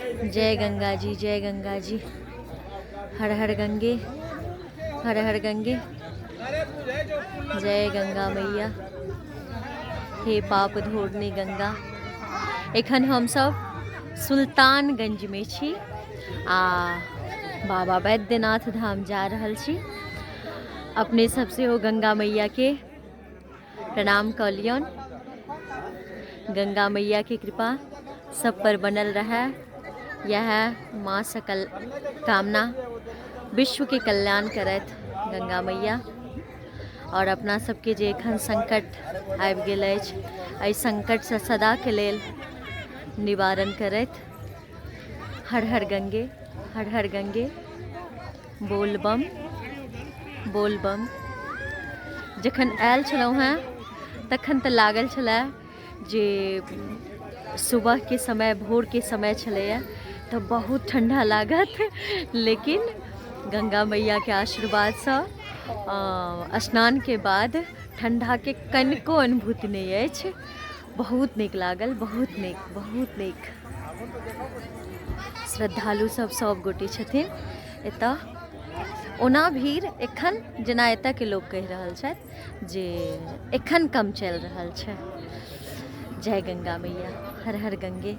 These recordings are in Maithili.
जय गंगा जी, जय गंगा जी। हर हर गंगे, हर हर गंगे। जय गंगा मैया, हे पाप धोरनी गंगा। एखन हम सब सुल्तानगंज में छी आ बाबा वैद्यनाथ धाम जा रहल छी। अपने सब सेहो गंगा मैया के प्रणाम कऽ लियौन। गंगा मैया के कृपा सब पर बनल रहे, यह माँ सकल कामना, विश्व के कल्याण करत गंगा मैया। और अपना सबके जे एखन संकट आबि गेल अछि, एहि संकटसँ सदाके लेल निवारण करैत। हर हर गंगे, हर हर गंगे, बोल बम, बोल बम। जखन आयल छलहुँ हेँ तखन तऽ लागल छलए जे सुबहके समय, भोरके समय छलैए तऽ बहुत ठण्डा लागत, लेकिन गंगा मैयाके आशीर्वादसँ स्नानके बाद ठण्डाके कनिको अनुभूति नहि अछि। बहुत नीक लागल, बहुत नीक, बहुत नीक। श्रद्धालु सब सब गोटे छथिन एतऽ। ओना भीड़ एखन जेना एतऽके लोक कहि रहल छथि जे एखन कम चलि रहल छै। जय गंगा मैया, हर हर गंगे,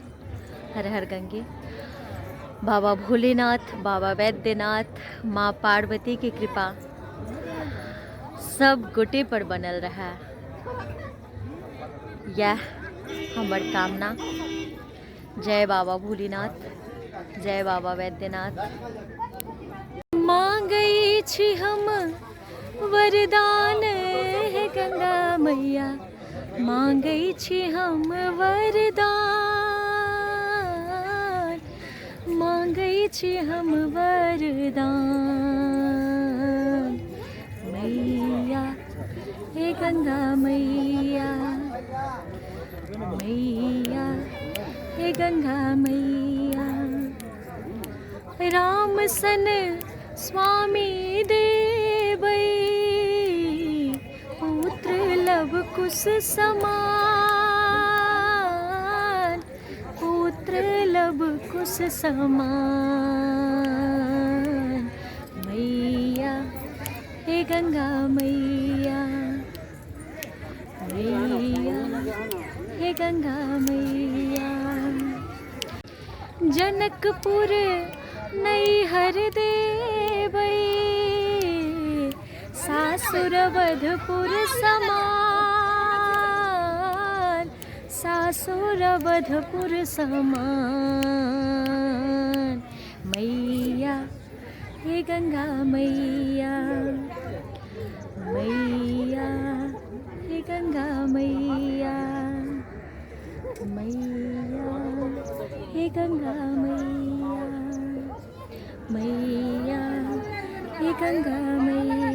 हर हर गंगे। बाबा भोलेनाथ, बाबा वैद्यनाथ, माँ पार्वती के कृपा सब गोटे पर बनल रहे, यह हमर कामना। जय बाबा भोलेनाथ, जय बाबा वैद्यनाथ। मांगै छी हम वरदान हे गंगा मैया, मांगै छी हम वरदान, मांगै छी हम वरदान। मैया हे गंगा मैया, मैया हे गंगा मैया। राम सन स्वामी देबै, पुत्र लव कुश समान, पुत्र लव कुश समान। मैया हे गंगा मैया, मैया हे गंगा मैया। जनकपुर नैहर देबै, सासुर वधपुर समान, सासुर वधपुर समान। मैया हे गंगा मैया, मैया हे गंगा मैया, मैया हे गंगा मैया, मैया हे गंगा मैया।